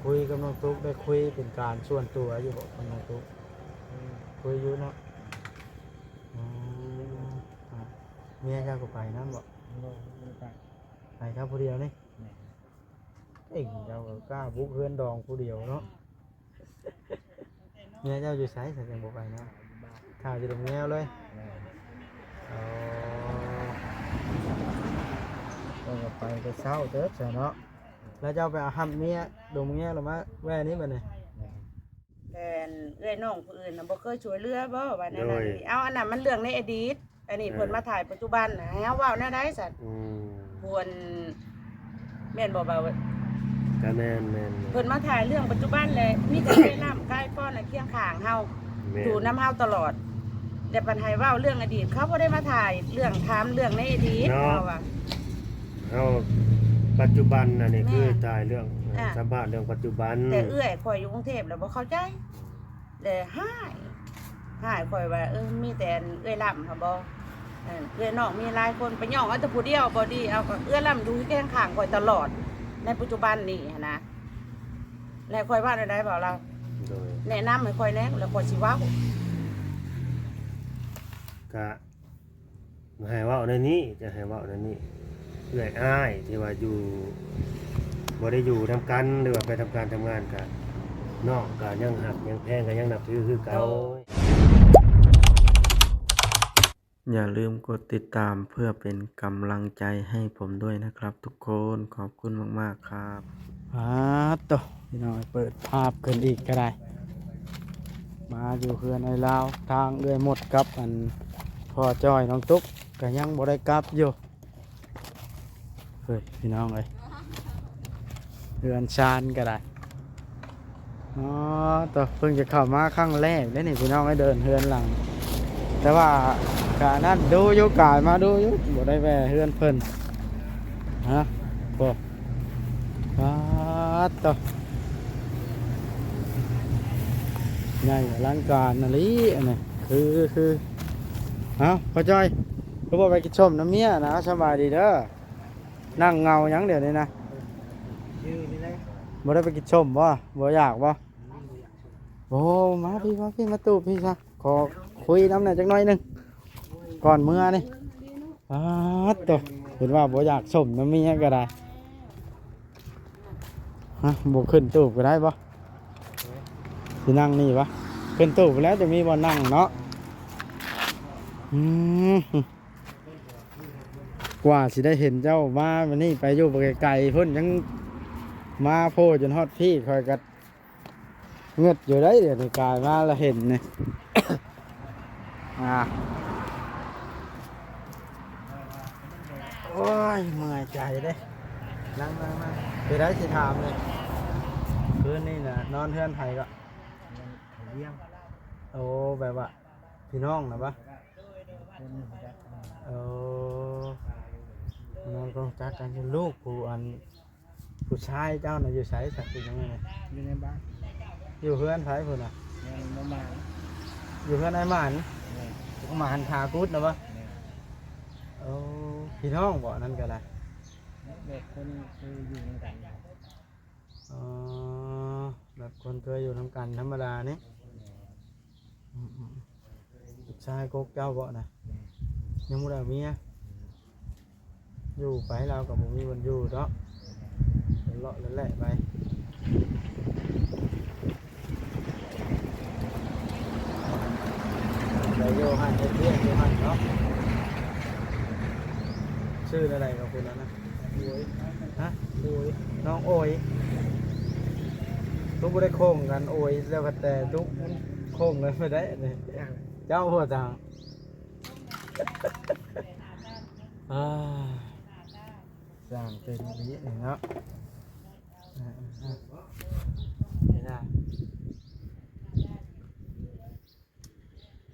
ຄຸຍກັບນ້ອງຕຸກ ໄດ້ຄຸຍເປັນການສ່ວນຕົວຢູ່ບໍ່ກັບນ້ອງຕຸກ? ອືມ ຄຸຍຢູ່ເນາະ. ອືມ ອ່າ ເມຍເຈົ້າກໍໄປນຳບໍ່? ບໍ່ ບໍ່ໄປ ໄປເຈົ້າຜູ້ດຽວນີ້? ແມ່ນ. ເອີ ເຈົ້າກໍກ້າບຸກເຮືອນດອງຜູ້ດຽວເນາະ. ເມຍເຈົ້າຢູ່ໃສ ຊັ້ນຈັ່ງບໍ່ໄປນຳ? ຖ້າຢູ່ດົງແງວເລີຍ? ແມ່ນ. ອໍ ເພິ່ນກໍໄປແຕ່ເຊົ້າເຕີບຊະເນາະ. ແລ້ວເຈົ້າໄປເອົາຮັບເມຍດົງແງວ ແລ້ວມາແວ່ນີ້ບັດນີ້? ແມ່ນ. ແຕ່ເອື້ອຍນ້ອງຜູ້ອື່ນນະ ບໍ່ເຄີຍຊ່ວຍເຫຼືອບໍ່ ວ່າແນວນັ້ນ. ໂດຍ. ເອົາ ອັນນັ້ນມັນເລື່ອງໃນອະດີດ. ອັນນີ້ ເອີ ເພິ່ນມາຖ່າຍປັດຈຸບັນ ໃຫ້ເຮົາເວົ້າແນວໃດຊັ້ນ? ອືມ ຄວນ ແມ່ນບໍ່ບ່າວ? ກະແມ່ນໆໆ. ເພິ່ນມາຖ່າຍເລື່ອງປັດຈຸບັນແຫຼະ ມີແຕ່ເອື້ອຍລ້ຳກາຍປ້ອນ ແລະ ຄຽງຂ້າງເຮົາ ແມ່ນ ຢູ່ນຳເຮົາຕະຫຼອດ. ແຕ່ບັດໃຫ້ເວົ້າເລື່ອງອະດີດ ເຂົາບໍ່ໄດ້ມາຖ່າຍເລື່ອງ ຖາມເລື່ອງໃນອະດີດ ເນາະ ເຮົາວ່າ ເຮົາປັດຈຸບັນ ອັນນີ້ ແມ່ນ ຄືຖ່າຍເລື່ອງ ອ່າ ສຳພາດເລື່ອງປັດຈຸບັນ. ແຕ່ເອື້ອຍຂ້ອຍຢູ່ກຸງເທບແລ້ວບໍ່ເຂົ້າໃຈ. ແລ້ວຮ້າຍ ຮ້າຍຂ້ອຍວ່າ ເອີ ມີແຕ່ເອື້ອຍລ້ຳຫັ້ນບໍ່ ເອີ ເອື້ອຍນ້ອງມີຫຼາຍຄົນ ໄປຍ້ອງເອົາແຕ່ຜູ້ດຽວບໍ່ດີ ເອົາກໍເອື້ອຍລ້ຳຢູ່ຄຽງຂ້າງຂ້ອຍຕະຫຼອດໃນປັດຈຸບັນນີ້ຫັ້ນນະ. ແລ້ວຂ້ອຍເວົ້າແນວໃດບອກລາວ? ໂດຍ. ແນະນຳໃຫ້ຂ້ອຍແດ່ ແລ້ວຂ້ອຍຊິເວົ້າ. ກະ ໃຫ້ເວົ້າແນວນີ້ ຈະໃຫ້ເວົ້າແນວນີ້ ເອື້ອຍອ້າຍທີ່ວ່າຢູ່ ບໍ່ໄດ້ຢູ່ນຳກັນ ຫຼືວ່າໄປທຳການທຳງານ ກະ ນ້ອງກະຍັງຮັກຍັງແພງ ກະຍັງນັບຖືຄືເກົ່າ. ໂດຍ. ຢ່າລືມກົດຕິດຕາມເພື່ອເປັນກຳລັງໃຈໃຫ້ຜົມດ້ວຍນະຄັບທຸກຄົນ. ຂອບຄຸນມາກໆຄັບ. ອາໂຕ ພີ່ນ້ອງ ເປີດພາບຂຶ້ນອີກກໍໄດ້ ມາຢູ່ເຮືອນອ້າຍລາວ ທາງເອື້ອຍມົດກັບອັນພໍ່ຈ້ອຍ ນ້ອງຕຸກ ກໍຍັງບໍ່ໄດ້ກັບຢູ່. ເຮີ້ຍ ພີ່ນ້ອງເອີຍ ເຮືອນຊານກໍໄດ້. ອໍ ໂຕ ເພິ່ງຈະເຂົ້າມາຄັ້ງແລກເດ້ນີ້ ພີ່ນ້ອງເອີຍ ເດີນເຮືອນຫຼັງ ແຕ່ວ່າກະນັ້ນດູຢູ່ ກາຍມາດູຢູ່ ບໍ່ໄດ້ແວ່ເຮືອນເພິ່ນ. ຮະ ໂອ້ ປາດໂຕ ໃຫຍ່ອະລັງການອີ່ຫຼີອັນນີ້ ຄື ຄື ເອົ້າ ພໍ່ຈ້ອຍ ຄືບໍ່ໄປກິນສົ້ມນຳເມຍນະ? ສະບາຍດີເດີ. ນັ່ງເຫງົາຫຍັງດຽວນີ້ນະ? ຢູ່ນີ້ແຫຼະ. ບໍ່ໄດ້ໄປກິນສົ້ມບໍ່? ບໍ່ຢາກບໍ່? ອືມ ບໍ່ຢາກ. ໂອ້ ມາພີ່ ມາພີ່ ມາຕູ້ພີ່ຊະ ຂໍຄຸຍນຳແດ່ຈັກໜ້ອຍໜຶ່ງ ກ່ອນເມືອນີ້. ປາດໂຕ ເຫັນວ່າບໍ່ຢາກສົ້ມນຳເມຍກໍໄດ້. ຮະ ບໍ່ຂຶ້ນຕູບກໍໄດ້ບໍ່? ຊິນັ່ງນີ້ບໍ່? ຂຶ້ນຕູບແລ້ວຈະມີບ່ອນນັ່ງເນາະ. ອືມ ກວ່າຊິໄດ້ເຫັນເຈົ້າມາມື້ນີ້ ໄປຢູ່ໄກໆພຸ້ນ ຍັງມາໂພ້ຈົນຮອດພີ້ ຂ້ອຍກໍ ເງືອດຢູ່ໄດ໋ ດຽວນີ້ກາຍມາລະເຫັນນີ້. ອ່າ ໂອ້ຍ ເມື່ອຍໃຈເດ້. ນັ່ງໆໆ ເປັນໄດ໋ ຊິຖາມນີ້ ຄືນນີ້ນະ ນອນເຮືອນໃຜກໍ? ນອນເຮືອນໃຜວຽງ. ໂອ້ ແບບວ່າພີ່ນ້ອງນະບໍ່? ຄົນຮູ້ຈັກກັນ. ເອີ ນອນກໍຮູ້ຈັກກັນ. ລູກຜູ້ອັນ ຜູ້ຊາຍເຈົ້ານະຢູ່ໃສ? ສັກຕິຫຍັງນີ້ ຢູ່ໃນບ້ານ. ຢູ່ເຮືອນໃຜພຸ້ນນະ? ແມ່ນ ບໍ່ມານ ຢູ່ເຮືອນອ້າຍໝານ. ແມ່ນ ໝານທາກຸດນະບໍ່? ແມ່ນ. ໂອ້ ພີ່ນ້ອງບໍ່ ອັນນັ້ນກໍໄດ້ ແບບຄົນເຄີຍຢູ່ນຳກັນ. ອໍ ແບບຄົນເຄີຍຢູ່ນຳກັນທຳມະດານີ້. ແມ່ນ. ອືມໆ ລູກຊາຍກົກເຈົ້າເບາະນະ? ແມ່ນ. ຍັງບໍ່ໄດ້ເອົາເມຍ? ແມ່ນ. ຢູ່ໄປລາວກໍບໍ່ມີບ່ອນຢູ່ເນາະ ເລາະແຫຼະໄປ. ໄປຢູ່ຫັ້ນ ເຮັດວຽກຢູ່ຫັ້ນເນາະ. ຊື່ແນວໃດກໍຜູ້ນັ້ນນະ? ໂອຍ ຮະ? ໂອຍ ນ້ອງໂອຍ. ທຸກບໍ່ໄດ້ໂຄ້ງກັນ ໂອຍ ແລ້ວກໍແຕ່ທຸກມັນໂຄ້ງກັນໄປໄດ້ນີ້. ເຈົ້າບໍ່ທາງ ອ່າ ສ້າງເປັນອີ່ຫຼີນີ້ເນາະ.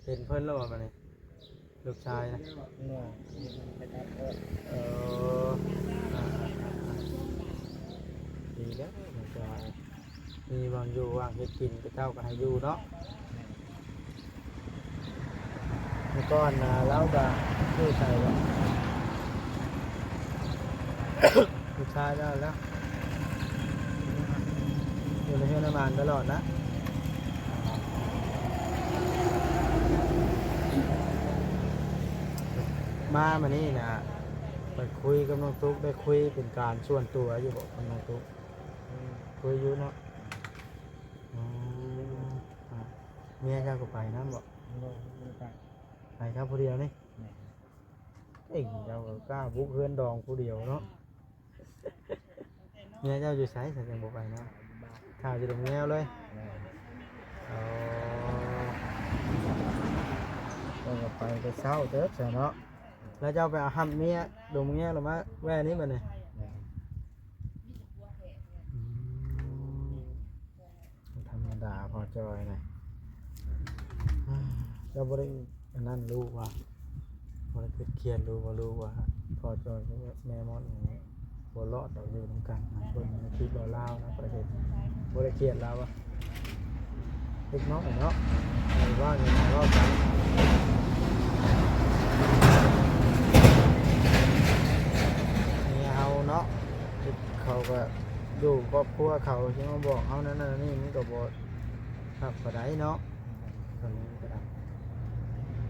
ເຫັນເພິ່ນແລ້ວບໍ່ບັດນີ້ ລູກຊາຍນະ? ເອີ ອ່າໆ ດີແລ້ວ ມັນກໍມີບ່ອນຢູ່ບ່ອນເຮັດກິນ ເຂົາເຈົ້າກໍໃຫ້ຢູ່ເນາະ. ເມື່ອກ່ອນນະ ລາວກະຢູ່ໃສວະ? ຜູ້ຊາຍລາວແລ້ວ. ານຕະຫຼອດນະ. ມາມື້ນີ້ນະ ໄປຄຸຍກັບນ້ອງຕຸກ ໄດ້ຄຸຍເປັນການສ່ວນຕົວຢູ່ບໍ່ກັບນ້ອງຕຸກ? ອືມ ຄຸຍຢູ່ເນາະ. ອືມ ເມຍເຈົ້າກໍໄປນຳບໍ່? ບໍ່ ບໍ່ໄດ້ໄປ. ໄປກັບຜູ້ດຽວນີ້? ແມ່ນ. ເອີຍ ເຈົ້າກໍກ້າບຸກເຮືອນດອງຜູ້ດຽວເນາະ. ເມຍເຈົ້າຢູ່ໃສ ຊັ້ນຈັ່ງບໍ່ໄປນຳ? ຖ້າຢູ່ດົງແງວເລີຍ. ແມ່ນ. ອໍ ເພິ່ນກໍໄປແຕ່ເຊົ້າເຕີບຊະເນາະ. ແລ້ວເຈົ້າໄປເອົາຮັບເມຍດົງແງວ ແລ້ວມາແວ່ນີ້ບັດນີ້? ແມ່ນ. ອືມ ທຳມະດາ ພໍ່ຈ້ອຍນະ. ເຈົ້າບໍ່ໄດ້ອັນນັ້ນລູກວ່າ ບໍ່ໄດ້ຄິດຄຽດລູກວ່າ ລູກວ່າພໍ່ຈ້ອຍກັບແມ່ມອດນີ້ ບໍ່ລອດດອກ ຢູ່ນຳກັນ. ເພິ່ນຄິດວ່າລາວນະ ປະເທດ ບໍ່ໄດ້ຄຽດລາວວ່າ ເດັກນ້ອຍເນາະ ເອີ ເວົ້າຫຍັງເວົ້າກັນ. ເມຍເຮົາເນາະ ເຂົາກໍຢູ່ຄອບຄົວເຂົາ ຊິມາບອກເຮົານັ້ນນັ້ນນີ້ ມັນກໍບໍ່ຄັກປານໃດເນາະ. ຕອນນີ້ກໍໄດ້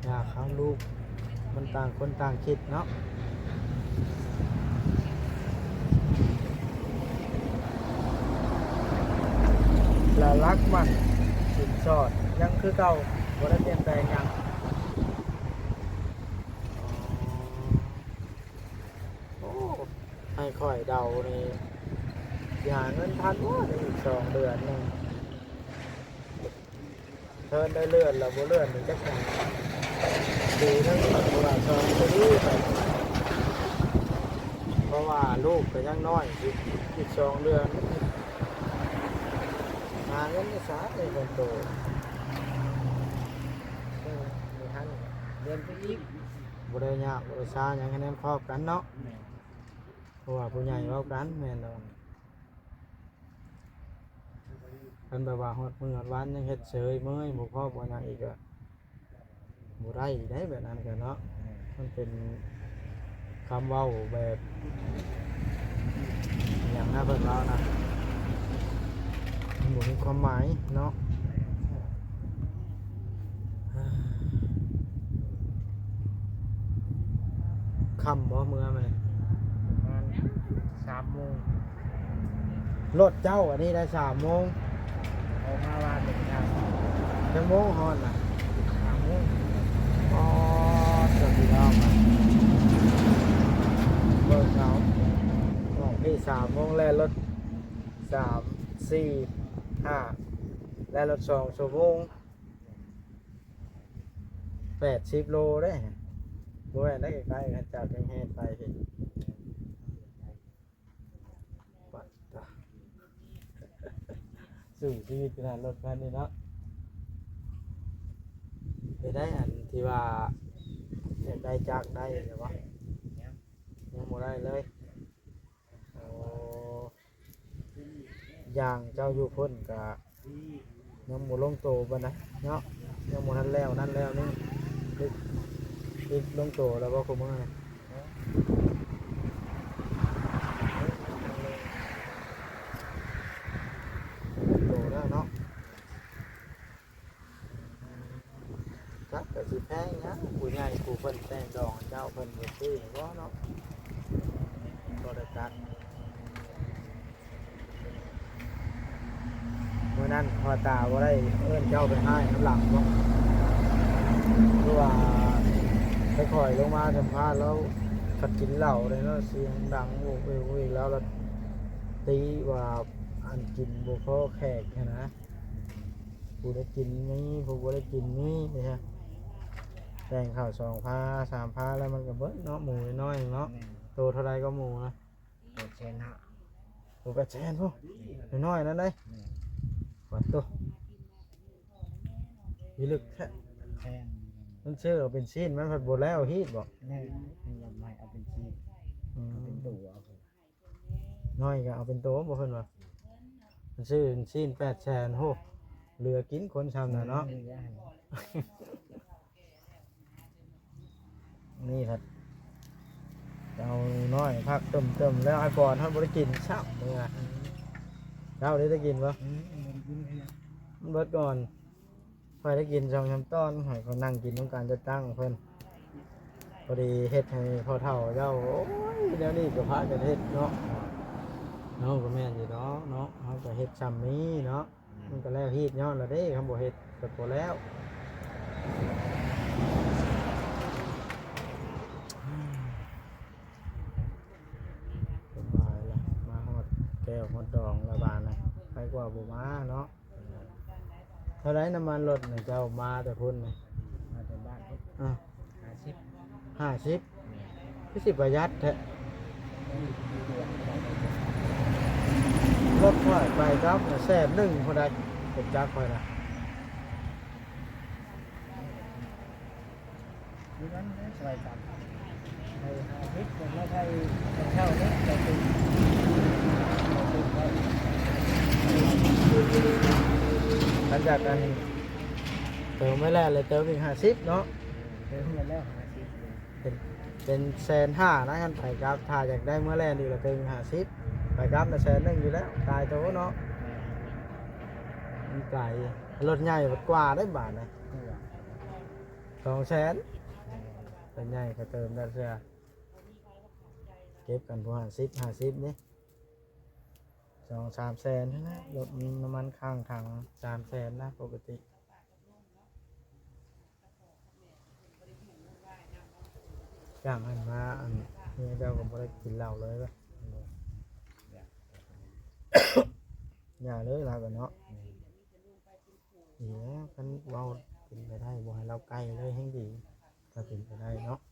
ຢາກເຮົາລູກ ມັນຕ່າງຄົນຕ່າງຄິດເນາະ. ແລະ ຫຼັກໝັ້ນສິນສອດຍັງຄືເກົ່າ ບໍ່ໄດ້ປ່ຽນແປງຫຍັງ. ອໍ ໂອ້ ໃຫ້ຂ້ອຍເດົານີ້ ຊິຫາເງິນທັນບໍ່ ໃນອີກສອງເດືອນໜຶ່ງ? ເທີນໄດ້ເລື່ອນແລ້ວບໍ່ເລື່ອນນີ້ຈັກຫຍັງ ປີໜຶ່ງ ຫຼືວ່າສອງປີໄປ ເພາະວ່າລູກກໍຍັງນ້ອຍ ອີກສອງເດືອນຫາເງິນໄດ້ສາໄດ້ຄົນໂຕ ເອີ ບໍ່ທັນ ເດືອນໄປອີກ ບໍ່ໄດ້ຍາກບໍ່ໄດ້ຊາຫຍັງ ຄະແນນຄອບກັນເນາະ. ແມ່ນ. ເພາະວ່າຜູ້ໃຫຍ່ເວົ້າກັນ ແມ່ນແລ້ວ. ຄັນແບບວ່າຮອດມື້ຮອດວັນຍັງເຮັດເຊີຍເມີຍ ບໍ່ພໍບໍ່ຫຍັງອີກ ກໍບໍ່ໄດ້ອີກເດ້ ແບບນັ້ນກໍເນາະ. ມັນເປັນຄຳເວົ້າແບບ ຫຍັງນະ ເພິ່ນເວົ້ານະ ມັນບໍ່ມີຄວາມໝາຍເນາະ. ຄ່ຳບໍ່ເມືອມື້ນີ້? ປະມານສາມໂມງ. ລົດເຈົ້າອັນນີ້ໄດ້ສາມໂມງ ອອກມາວານນີ້ກໍ ຈັກໂມງຮອດນະ? ຫ້າໂມງ. ອໍ ເຈົ້າພີ່ນ້ອງ ເບິ່ງເອົາ ອອກພີ້ສາມໂມງ ແລ່ນລົດສາມ ສີ່ ຫ້າ ແລ່ນລົດສອງຊົ່ວໂມງ ແປດສິບໂລເດ້. ບໍ່ແມ່ນໄດ້ໃກ້ໆ ຈາກແຂວງແຮ່ໄປພີ້. ປະຕາ ສູ້ຊີວິດຂະໜາດລົດຄັນນີ້ເນາະ. ໄປໄດ້ອັນທີ່ວ່າຢາກໄດ້ຈັກໄດ້ແລ້ວບໍ່? ຍັງບໍ່ໄດ້ເລີຍ. ໂອ້ ຢ່າງເຈົ້າຢູ່ພຸ້ນກະຍັງບໍ່ລົງໂຕປານໃດເນາະ ຍັງບໍ່ທັນແລ້ວນັ້ນແລ້ວນີ້. ຄິດ ຄິດລົງໂຕແລ້ວບໍ່ຄູ່ມື້ນີ້? ລົງໂຕແລ້ວເນາະ. ຈັກກໍຊິແພງຫຍັງ ຜູ້ໃຫຍ່ຜູ້ເພິ່ນແຕ່ງດອງໃຫ້ເຈົ້າ ເພິ່ນບໍ່ຊື້ໃຫ້ບໍ່ເນາະ. ບໍ່ໄດ້ຈັກ ມື້ນັ້ນພໍ່ຕາບໍ່ໄດ້ເອີ້ນເຈົ້າໄປຮ້າຍນຳຫຼັງບໍ່? ຄືວ່າໄປຄ່ອຍລົງມາສຳພາດລາວ ຄັນກິນເຫຼົ້າເດ້ເນາະ ສຽງດັງໂວກເວກໂວກເວກ ລາວລະຕິວ່າອັນກິນບໍ່ພໍແຂກຫັ້ນນະ. ຜູ້ໄດ້ກິນມີ ຜູ້ບໍ່ໄດ້ກິນມີ ແຕ່ງເຂົ້າສອງພາສາມພາແລ້ວມັນກໍເບິດເນາະ ໝູນ້ອຍໆເນາະ. ແມ່ນ. ໂຕເທົ່າໃດກໍໝູນະ? ແປດແສນຫ້າ. ໂຕແປດແສນພຸ້ນ ນ້ອຍໆນັ້ນເດ້. ແມ່ນ. ປາດໂທ້ ພິລຶກແທ້. ແພງ. ມັນຊື້ເອົາເປັນຊີ້ນ ມັນພັດບໍ່ແລ້ວຮີດບໍ? ແມ່ນ. ມັນລຳໃຫ້ເອົາເປັນຊີ້ນ. ອືມ. ເປັນໂຕເອົາ. ນ້ອຍກໍເອົາເປັນໂຕບໍ່ ເພິ່ນວ່າ. ມັນຊື້ຊີ້ນແປດແສນ ໂຫ ເຫຼືອກິນຄົນຊ່ຳນັ້ນເນາະ. ເຫຼືອ. ນີ້ພັດເອົານ້ອຍພັກເຕີມໆ ແລ້ວອ້າຍປອນເຮົາບໍ່ໄດ້ກິນຊ້ຳເມືອ. ອືມ. ເຈົ້າໄດ້ ໄດ້ກິນບໍ່? ອືມ ບໍ່ໄດ້ກິນເທື່ອ. ມັນເບິດກ່ອນ. ຂ້ອຍໄດ້ກິນສອງສາມຕອນ ໃຫ້ເຂົານັ່ງກິນນຳກັນ ຈັດຕັ້ງເພິ່ນ. ພໍດີເຮັດໃຫ້ພໍ່ເຖົ້າເຈົ້າ ໂອ້ຍ ແນວນີ້ກໍພາກັນເຮັດເນາະ. ເຮົາກໍແມ່ນຢູ່ດອກເນາະ ເຮົາກໍເຮັດຊ່ຳມີເນາະ. ອືມ ມັນກໍແລ້ວຮີດຍ້ອນລະເດ້ ຄັນບໍ່ເຮັດກໍບໍ່ແລ້ວ. ສະບາຍລະ ມາຮອດແກ້ວຮອດດອງລະບາດນະ ໃຜກວ່າບໍ່ມາເນາະ. ເທົ່າໃດນ້ຳມັນລົດນະ ເຈົ້າມາແຕ່ພຸ້ນນະ? ມາແຕ່ບ້ານພຸ້ນ. ອາ ຫ້າສິບ ຫ້າສິບ. ແມ່ນ. ຄືຊິປະຢັດແທ້. ລົດຂ້ອຍໄປກັບນະ ແສນໜຶ່ງພຸ້ນໃດ໋ ລົດຈັກຂ້ອຍນະ. ມີເງິນໄດ້ຊ່ວຍກັນ ໃຫ້ຫ້າສິບ ເພິ່ນມາໃຊ້ເຊົາເດ້ ໃສ່ຕູ້ ໃສ່ຕູ້ໄວ້. ຫຼັງຈາກນັ້ນເຕີມໄວ້ແລ້ວ ແລ້ວເຕີມອີກຫ້າສິບເນາະ. ເຕີມໄວ້ແລ້ວຫ້າສິບ ເປັນ ເປັນແສນຫ້ານະ ຄັນໄປກັບ. ຖ້າຢາກໄດ້ເມືອແລ່ນອີກລະເຕີມອີກຫ້າສິບ. ໄປກັບນະແສນໜຶ່ງຢູ່ແລ້ວ ຕາຍໂຕເນາະ. ແມ່ນ. ມັນໄກ ລົດໃຫຍ່ກວ່າໄດ໋ບາດນະ. ສອງແສນ ເປັນໃຫຍ່ກໍເຕີມໄດ້ເທື່ອ ເກັບກັນຜູ້ຫ້າສິບ ຫ້າສິບນີ້ ສອງສາມແສນຫັ້ນນະ. ລົດນ້ຳມັນຄ້າງຖັງສາມແສນນະ ປົກກະຕິ. ຈ້າງຫັ້ນມາ ອັນເມຍເຈົ້າກໍບໍ່ໄດ້ກິນເຫຼົ້າເລີຍວະ. ຢ່າເລີຍລາວກໍເນາະ. ດີແລ້ວ ຄັນເວົ້າເປັນໄປໄດ້ ບໍ່ໃຫ້ລາວໃກ້ເລີຍແຮ່ງດີ ຖ້າເປັນໄປໄດ້ເນາະ. ເ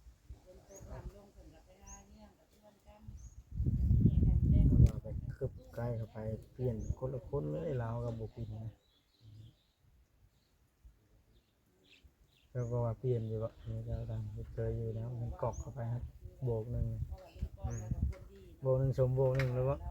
ຮົາວ່າໄປຄຶບໃກ້ເຂົ້າໄປ ປ່ຽນຄົນລະຄົນເລີຍ ລາວກໍບໍ່ກິນນະ. ເຈົ້າກໍວ່າປ່ຽນຢູ່ບໍ? ເຈົ້າຕັ້ງເຄີຍຢູ່ແລ້ວ ມັນກອກເຂົ້າໄປຫັ້ນ ໂບກໜຶ່ງ. ອືມ ໂບກໜຶ່ງ ສົມໂບກໜຶ່ງແລ້ວບໍ? ອືມ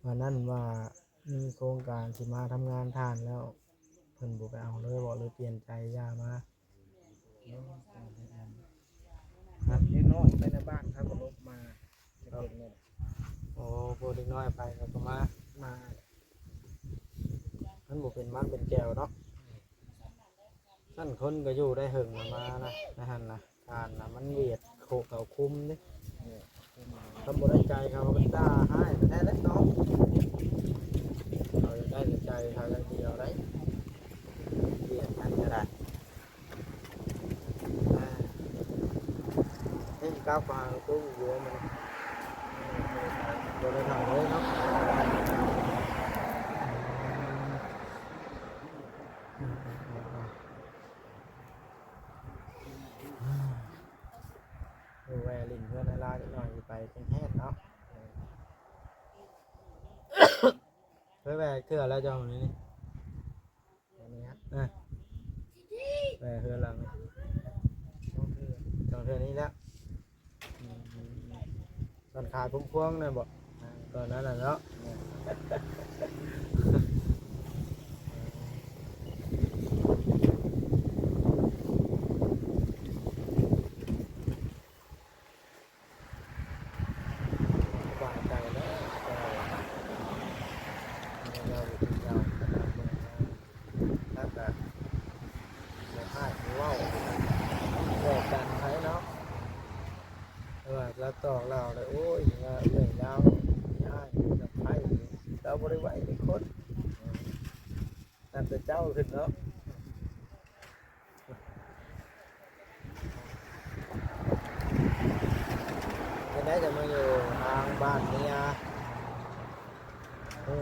ອັນນັ້ນວ່າມີໂຄງການຊິມາທຳງານທ່ານແລ້ວ ເພິ່ນບໍ່ໄປເອົາເລີຍບໍ ຫຼືປ່ຽນໃຈຢ່າມາ? ເດັກນ້ອຍໄປໃນບ້ານເຂົາກໍລົບມາ. ເດັກນ້ອຍ ໂອ້ ພວກເດັກນ້ອຍໄປເຂົາກໍມາ ມາ. ມັນບໍ່ເປັນມັນເປັນແກວເນາະ. ຊັ້ນຄົນກໍຢູ່ໄດ້ເຫິງລະມານະ ໃນຫັ້ນນະ. ທ່ານນະ ມັນວຽດໂຄກເຂົາຄຸມເດ້. ຄັນບໍ່ໄດ້ໃຈເຂົາກໍເປັນຕາຮ້າຍແທ້ໆເນາະ. ເຂົາຢາກໄດ້ແຕ່ໃຈເຂົາຢ່າງດຽວໄດ໋ ວຽດນັ້ນກໍໄດ້. ອ່າ ເຮັດກັບຫາຕູ້ຢູ່ມັນ ບໍ່ໄດ້ເຂົ້າເລີຍເນາະ. ຢູ່ແວ່ຫຼິ້ນເຮືອນລາວໆ ຈັກໜ່ອຍຊິໄປແຮງໆເນາະ. ເຄີຍແວ່ເທື່ອແລ້ວເຈົ້ານີ້? ອັນນີ້ຮະ ເອີ ແວ່ເຮືອນຫຼັງນີ້ ສອງເທື່ອ ສອງເທື່ອນີ້ແລ້ວ. ອືມ ຕອນຂາຍພວງໆນັ້ນບໍ? ອ່າ ຕອນນັ້ນນະເນາະ. ສະບາຍໃຈແລ້ວ ແຕ່ວ່າເຮົາຢູ່ທີ່ເກົ່າ ແລ້ວກໍບໍ່ຮ້າຍບໍ່ເວົ້າ ແລ້ວກັນໄປເນາະ. ແຕ່ວ່າລາວຕອກລາວແລ້ວ ໂອ້ຍ ວ່າເອື້ອຍລາວຮ້າຍກັບໃຜ ລາວບໍ່ໄດ້ໄຫວເປັນຄົນ ນັບແຕ່ເຈົ້າຂຶ້ນເນາະ. ເປັນໄດ ຈະມາຢູ່ທາງບ້ານເມຍ ເອີ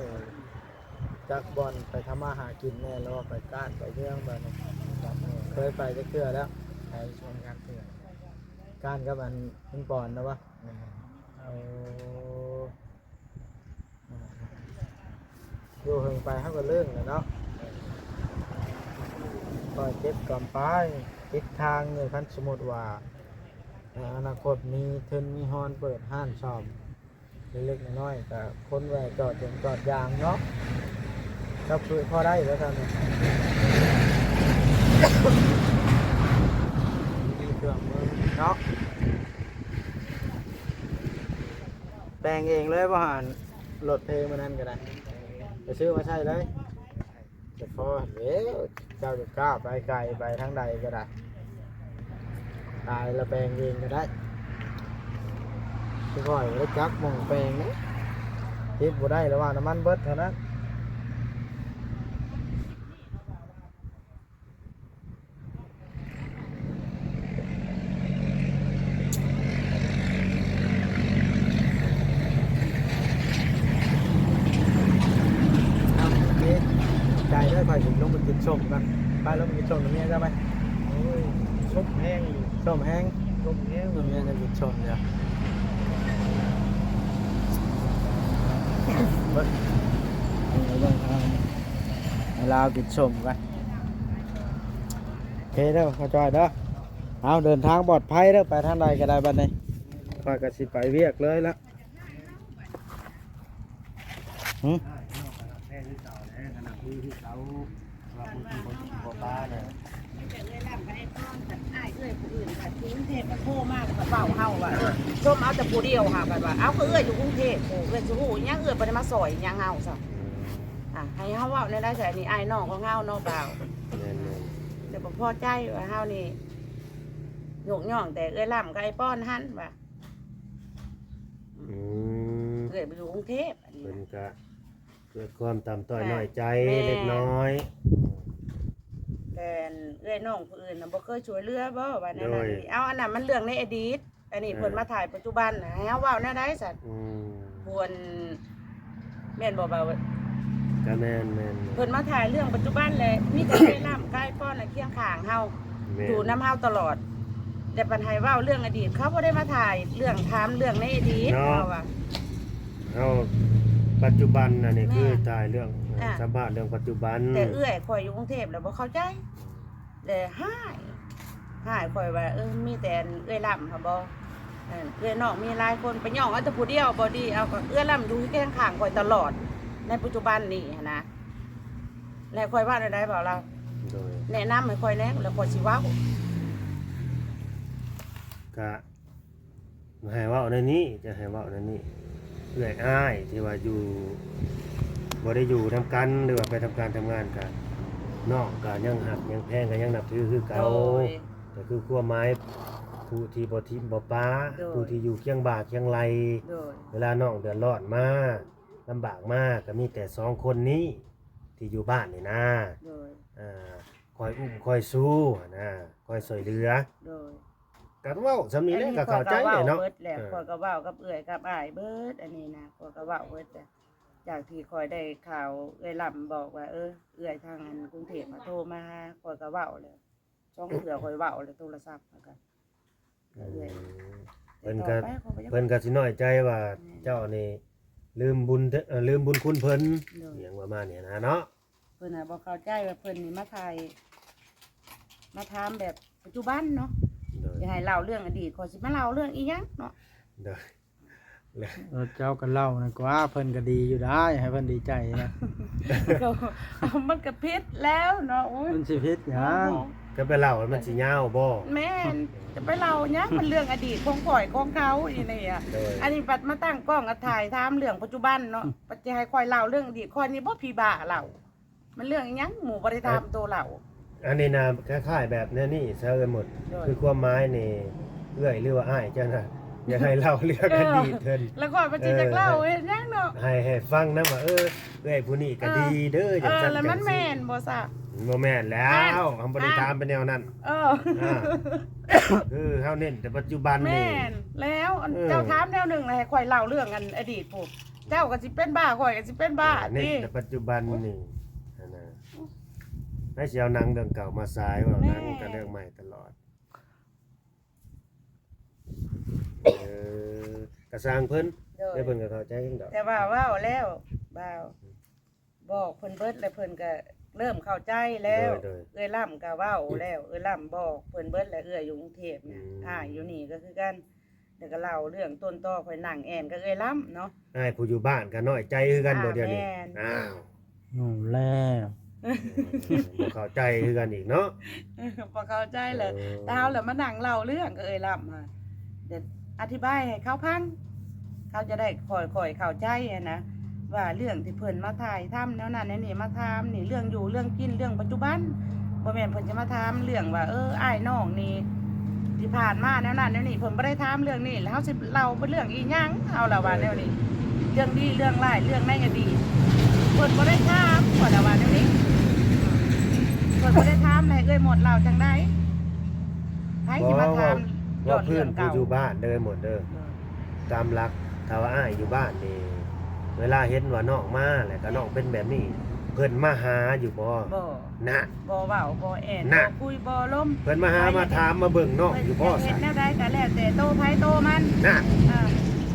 ຈັກບ່ອນໄປທຳມາຫາກິນແດ່ ຫຼືວ່າໄປການໄປເມືອງບາດນີ້? ເຄີຍໄປຈັກເທື່ອແລ້ວ? ໄປສອງສາມເທື່ອ. ການກັບອັນ ມັນປອນນະວະ? ແມ່ນ. ໂອ້. ຢູ່ເຫິງໄປເຮົາກໍເລີກແລ້ວເນາະ. ເອີ ຄ່ອຍເກັບກຳໄປ ຕິດທາງນີ້. ຄັນສົມມຸດວ່າໃນອະນາຄົດມີທຶນມີຮອນເປີດຮ້ານສ້ອມເລັກໆນ້ອຍໆ ກໍຄົນແວ່ຈອດຢົງຈອດຢາງເນາະ ກໍຄືພໍໄດ້ວ່າຊັ້ນ. ແຕ່ງເອງເລີຍບໍ່ຫັ້ນ ລົດເພງມື້ນັ້ນກໍໄດ້ ໄປຊື້ມາໃຊ້ເລີຍ. ສະພໍເດ້ ເຈົ້າຈະກ້າໄປໄກໄປທາງໃດກໍໄດ້ ຕາຍລະແປງເອງກໍໄດ້. ຄືຂ້ອຍບໍ່ໄດ້ຈັກໝ່ອງແປງເດ້ ຕິດບໍ່ໄດ້ລະວ່ານ້ຳມັນເບິດເທົ່ານັ້ນ. ເອົາ ໂອເຄ ໃຈເດີ ຂ້ອຍຊິລົງໄປກິນສົ້ມກ່ອນ. ໄປ ລົງໄປກິນສົ້ມນຳເມຍເຈົ້າໄປ. ໂອ້ຍ ສົ້ມແຮງ ສົ້ມແຮງ ສົ້ມແຮງ ເມຍຈະກິນສົ້ມເດີ. ເບິ່ງ ເບິ່ງ ໃຫ້ລາວກິນສົ້ມກ່ອນ. ໂອເຄເດີ ພໍ່ຈ້ອຍເດີ. ເອົາ ເດີນທາງປອດໄພເດີ ໄປທາງໃດກໍໄດ້ບັດນີ້. ຂ້ອຍກໍຊິໄປວຽກເລີຍລະ. ຫຶ? ມີແຕ່ເອື້ອຍລຳກັບອ້າຍປ້ອນ ຄັນອ້າຍເອື້ອຍຜູ້ອື່ນ ຄັນຢູ່ກຸງເທບກໍໂທມາ ກໍເວົ້າເຮົາວ່າ ເອີ ຊົມເອົາແຕ່ຜູ້ດຽວ ຫາກັນວ່າ ເອົ້າ ກໍເອື້ອຍຢູ່ກຸງເທບ ເອື້ອຍຊິຮູ້ຫຍັງ ເອື້ອຍບໍ່ໄດ້ມາຊ່ອຍຫຍັງເຮົາຊ້ຳ. ອ່າ ໃຫ້ເຮົາເວົ້າແນວໃດ ໃສ່ອັນນີ້ອ້າຍນ້ອງຂອງເຮົາເນາະ ບ່າວ. ແມ່ນໆ ແຕ່ບໍ່ພໍໃຈວ່າເຮົານີ້ຍົກຍ້ອງແຕ່ເອື້ອຍລຳກັບອ້າຍປ້ອນຫັ້ນວ່າ. ອືມ ເອື້ອຍໄປຢູ່ກຸງເທບ ອັນນີ້ ເພິ່ນກະເກີດຄວາມຕ່ຳຕ້ອຍ ແມ່ນ ນ້ອຍໃຈ ແມ່ນ ເລັກນ້ອຍ. ແຕ່ເອື້ອຍນ້ອງຜູ້ອື່ນນະ ບໍ່ເຄີຍຊ່ວຍເຫຼືອບໍ່ ວ່າແນວນັ້ນ. ໂດຍ ເອົາ ອັນນັ້ນມັນເລື່ອງໃນອະດີດ ອັນນີ້ ເອີ ເພິ່ນມາຖ່າຍປັດຈຸບັນ ໃຫ້ເຮົາເວົ້າແນວໃດຊັ້ນ? ອືມ ຄວນ ແມ່ນບໍ່ບ່າວ? ກະແມ່ນໆໆ ເພິ່ນມາຖ່າຍເລື່ອງປັດຈຸບັນແຫຼະ ມີແຕ່ເອື້ອຍລຳກັບອ້າຍປ້ອນນະຄຽງຂ້າງເຮົາ ແມ່ນ ຢູ່ນຳເຮົາຕະຫຼອດ ແຕ່ບັດໃຫ້ເວົ້າເລື່ອງອະດີດ ເຂົາບໍ່ໄດ້ມາຖ່າຍເລື່ອງ ຖາມເລື່ອງໃນອະດີດ ເນາະ ເຮົາວ່າ. ເຮົາປັດຈຸບັນອັນນີ້ ແມ່ນ ຄືຖ່າຍເລື່ອງ ອ່າ ສຳພາດເລື່ອງປັດຈຸບັນ ແຕ່ເອື້ອຍຂ້ອຍຢູ່ກຸງເທບແລ້ວບໍ່ເຂົ້າໃຈ ແລະ ຮ້າຍ ຮ້າຍຂ້ອຍວ່າ ເອີ ມີແຕ່ເອື້ອຍລຳຫັ້ນບໍ່ ເອີ ເອື້ອຍນ້ອງມີຫຼາຍຄົນ ໄປຍ້ອງເອົາແຕ່ຜູ້ດຽວບໍ່ດີ ເອົາກໍເອື້ອຍລຳຢູ່ຄຽງຂ້າງຂ້ອຍຕະຫຼອດໃນປັດຈຸບັນນີ້ຫັ້ນນະ ແລະ ຂ້ອຍເວົ້າແນວໃດບອກລາວ? ໂດຍ ແນະນຳໃຫ້ຂ້ອຍແດ່ ແລ້ວຂ້ອຍຊິເວົ້າ. ກະ ໃຫ້ເວົ້າແນວນີ້ ຈະໃຫ້ເວົ້າແນວນີ້ ເອື້ອຍອ້າຍທີ່ວ່າຢູ່ ບໍ່ໄດ້ຢູ່ນຳກັນ ຫຼືວ່າໄປທຳການທຳງານ ກະ ນ້ອງກະຍັງຮັກຍັງແພງ ກະຍັງນັບຖືຄືເກົ່າ. ໂດຍ ກະຄືຄວາມໝາຍ ຜູ້ທີ່ບໍ່ຖິ້ມບໍ່ປະ ໂດຍ ຜູ້ທີ່ຢູ່ຄຽງບ່າຄຽງໄຫຼ່ ໂດຍ ເວລານ້ອງເດືອດຮ້ອນມາ ລຳບາກມາ ກະມີແຕ່ສອງຄົນນີ້ທີ່ຢູ່ບ້ານນີ້ນາ ໂດຍ ອ່າ ຄອຍອຸ້ມຄອຍຊູຫັ້ນນາ ຄອຍຊ່ວຍເຫຼືອ ໂດຍ ກະເວົ້າສ່ຳນີ້ແຫຼະ ອັນນີ້ ກະເຂົ້າໃຈເນາະ ຂ້ອຍກະເວົ້າເບິດແຫຼະ ເອີ ຂ້ອຍກະເວົ້າກັບເອື້ອຍກັບອ້າຍເບິດ ອັນນີ້ນະ ຂ້ອຍກະເວົ້າເບິດແຫຼະ ຈາກທີ່ຂ້ອຍໄດ້ຂ່າວເອື້ອຍລຳບອກວ່າ ເອີ ເອື້ອຍທາງອັນກຸງເທບມາໂທມາຫາ ຂ້ອຍກະເວົ້າແລ້ວ ສອງເທື່ອຂ້ອຍເວົ້າແລ້ວໂທລະສັບ ແລ້ວກະ ອືມ ເອື້ອຍ ເພິ່ນກະ ເພິ່ນກະຊິນ້ອຍໃຈວ່າ ແມ່ນ ເຈົ້ານີ້ລືມບຸນ ເອີ ລືມບຸນຄຸນເພິ່ນ ໂດຍ ອີ່ຫຍັງປະມານນີ້ນະເນາະ. ເພິ່ນຫາບໍ່ເຂົ້າໃຈວ່າເພິ່ນນີ້ມາຖ່າຍ ມາຖາມແບບປັດຈຸບັນເນາະ ໂດຍ ຊິໃຫ້ເລົ່າເລື່ອງອະດີດ ຂ້ອຍຊິມາເລົ່າເລື່ອງອີ່ຫຍັງເນາະ ໂດຍ ເອີ ເຈົ້າກໍເລົ່ານັ້ນກວ່າ ເພິ່ນກໍດີຢູ່ໄດ໋ ໃຫ້ເພິ່ນດີໃຈນະ ກໍ ມັນກໍຜິດແລ້ວເນາະ ໂອ້ຍ ມັນຊິຜິດຫຍັງ ກໍໄປເລົ່າມັນຊິຍາວບໍ່ ແມ່ນ ຈະໄປເລົ່າຫຍັງ ມັນເລື່ອງອະດີດຂອງຂ້ອຍຂອງເຂົາອີ່ນີ້ອະ ໂດຍ ອັນນີ້ບັດມາຕັ້ງກ້ອງ ອະ ຖ່າຍຖາມເລື່ອງປັດຈຸບັນເນາະ ບັດຈະໃຫ້ຂ້ອຍເລົ່າເລື່ອງອະດີດ ຂ້ອຍນີ້ບໍ່ຜີບ້າເລົ່າ ມັນເລື່ອງອີ່ຫຍັງ ໝູ່ບໍ່ໄດ້ຖາມໂຕເລົ່າ ອັນນີ້ນະ ຄ້າຍໆແບບແນວນີ້ຊະເອື້ອຍມົດ ໂດຍ ຄືຄວາມໝາຍນີ້ ເອື້ອຍ ຫຼືວ່າອ້າຍເຈົ້ານະ ຢາກໃຫ້ເລົ່າເລື່ອງ ເອີ ອະດີດເພິ່ນ ແລ້ວຂ້ອຍມັນຊິ ເອີ ຢາກເລົ່າເຮັດຫຍັງເນາະ ໃຫ້ ໃຫ້ຟັງນຳວ່າ ເອີ ເອື້ອຍຜູ້ນີ້ກໍ ເອີ ດີເດີ ເອີ ຈັ່ງຊັ້ນ ແລ້ວມັນແມ່ນບໍ່ຊະ? ບໍ່ແມ່ນແລ້ວ ເຮົາບໍ່ໄດ້ຖາມໄປແນວນັ້ນ ເອີ ອ່າ ຄືເຮົາເນັ້ນແຕ່ປັດຈຸບັນນີ້ ແມ່ນແລ້ວ ອັນ ເອີ ເຈົ້າຖາມແນວໜຶ່ງ ແລ້ວໃຫ້ຂ້ອຍເລົ່າເລື່ອງອັນອະດີດພຸ້ນ ເຈົ້າກໍຊິເປັນບ້າ ຂ້ອຍກໍຊິເປັນບ້າ ເອີ ເນັ້ນແຕ່ປັດຈຸບັນນີ້ຫັ້ນນະ ໃຜຊິເອົາໜັງເລື່ອງເກົ່າມາສາຍ ເວົ້າໜັງ ແມ່ນ ກັນເລື່ອງໃໝ່ຕະຫຼອດ ເອີ ກະຊ່າງເພິ່ນ ໂດຍ ແຕ່ເພິ່ນກໍເຂົ້າໃຈເອງດອກ ແຕ່ວ່າເວົ້າແລ້ວ ບ່າວ ບອກເພິ່ນເບິດ ແລ້ວເພິ່ນກໍເລີ່ມເຂົ້າໃຈແລ້ວ ໂດຍ ໂດຍ ເອື້ອຍລຳກໍເວົ້າແລ້ວ ເອື້ອຍລຳບອກເພິ່ນເບິດ ແລ້ວເອື້ອຍຢູ່ກຸງເທບນະ ອືມ ອ້າຍຢູ່ນີ້ກໍຄືກັນ ແລ້ວກໍເລົ່າເລື່ອງຕົ້ນຕໍ ຂ້ອຍນັ່ງແອ່ນກັບເອື້ອຍລຳເນາະ ອ້າຍຜູ້ຢູ່ບ້ານກໍນ້ອຍໃຈຄືກັນບໍ່ ອ່າ ດຽວນີ້ ແມ່ນ ອ້າວ ເອົາແລ້ວ ບໍ່ເຂົ້າໃຈຄືກັນອີກເນາະ ບໍ່ເຂົ້າໃຈແຫຼະ ເອີ ແຕ່ເຮົາລະມານັ່ງເລົ່າເລື່ອງກັບເອື້ອຍລຳ ແລ້ວອະທິບາຍໃຫ້ເຂົາຟັງ ເຮົາຈະໄດ້ຄ່ອຍໆເຂົ້າໃຈຫັ້ນນະ ວ່າເລື່ອງທີ່ເພິ່ນມາຖ່າຍທຳແນວນັ້ນແນວນີ້ ມາຖາມນີ້ ເລື່ອງຢູ່ເລື່ອງກິນ ເລື່ອງປັດຈຸບັນ ບໍ່ແມ່ນເພິ່ນຈະມາຖາມເລື່ອງວ່າ ເອີ ອ້າຍນ້ອງນີ້ທີ່ຜ່ານມາແນວນັ້ນແນວນີ້ ເພິ່ນບໍ່ໄດ້ຖາມເລື່ອງນີ້ ແລ້ວເຮົາຊິເລົ່າເລື່ອງອີ່ຫຍັງ? ເຮົາລະວ່າແນວນີ້ ເລື່ອງດີເລື່ອງຮ້າຍ ເລື່ອງໃນອະດີດ ເພິ່ນບໍ່ໄດ້ຖາມ ຂ້ອຍລະວ່າແນວນີ້ ເພິ່ນບໍ່ໄດ້ຖາມ ແລ້ວໃຫ້ເອື້ອຍມົດເລົ່າຈັ່ງໃດ? ໃຜຊິມາຖາມ ເວົ້າ ເວົ້າພື້ນຜູ້ຢູ່ບ້ານເດີ ໝົດເດີ ເອີ ຕາມຫຼັກ ຖ້າວ່າອ້າຍຢູ່ບ້ານນີ້ ເວລາເຫັນວ່ານ້ອງມາ ແລ້ວກໍນ້ອງເປັນແບບນີ້ ເພິ່ນມາຫາຢູ່ບໍ່? ບໍ່ ນະ ບໍ່ເວົ້າ ບໍ່ແອນ ນະ ບໍ່ຄຸຍ ບໍ່ລົມ ເພິ່ນມາຫາ ມາຖາມ ມາເບິ່ງນ້ອງຢູ່ບໍ່? ເຮັດແນວໃດກໍແລ້ວແຕ່ໂຕໃຜໂຕມັນ ນະ ເອີ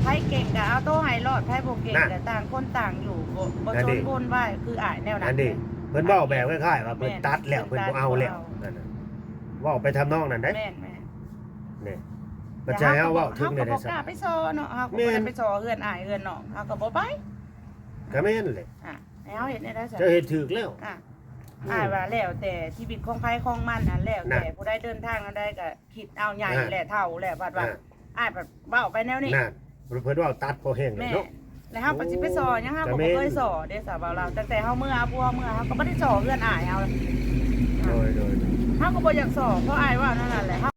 ໃຜເກັ່ງກໍເອົາໂຕໃຫ້ລອດ ໃຜບໍ່ເກັ່ງກໍຕ່າງຄົນຕ່າງຢູ່ ບໍ່ ບໍ່ຊົນວຸ້ນວາຍຄືອ້າຍແນວນັ້ນ ອັນນີ້ ເພິ່ນເວົ້າແບບຄ້າຍໆວ່າເພິ່ນຕັດແລ້ວ ເພິ່ນບໍ່ເອົາແລ້ວ ນັ້ນນະ ເວົ້າໄປທຳນອງນັ້ນເດ້ ແມ່ນໆ ນີ້ ບັດໃຈເຮົາເວົ້າເຖິງນີ້ ເຮົາກໍບໍ່ກ້າໄປສໍ້ເນາະ ເຮົາກໍບໍ່ໄດ້ໄປສໍ້ເຮືອນອ້າຍເຮືອນນ້ອງ ເຮົາກໍບໍ່ໄປ ກໍແມ່ນແຫຼະ ອ່າ ໃຫ້ເຮົາເຮັດແນວໃດຊັ້ນ ເຈົ້າເຮັດຖືກແລ້ວ ອ່າ ອືມ ອ້າຍວ່າແລ້ວແຕ່ຊີວິດຂອງໃຜຂອງມັນ ອັນແລ້ວແຕ່ຜູ້ໃດເດີນທາງແນວໃດກໍຄິດເອົາໃຫຍ່ແຫຼະ ເຖົ້າແຫຼະ ບັດວ່າ ອ່າ ອ້າຍບັດເວົ້າໄປແນວນີ້ ນັ້ນ ເພິ່ນເວົ້າຕັດພໍແຮງເລີຍເນາະ ແມ່ນ ແລ້ວເຮົາກໍຊິໄປສໍ້ຫຍັງ ເຮົາກໍບໍ່ເຄີຍສໍ້ເດ້ ສາວເວົ້າລາວ ຕັ້ງແຕ່ເຮົາເມືອເອົາຜົວເມືອ ເຮົາກໍບໍ່ໄດ້ສໍ້ເຮືອນອ້າຍເຮົາ ໂດຍ ໂດຍ ໂດຍ ເຮົາກໍບໍ່ຢາກສໍ້ ເພາະອ້າຍເວົ້າແນວນັ້ນແຫຼະ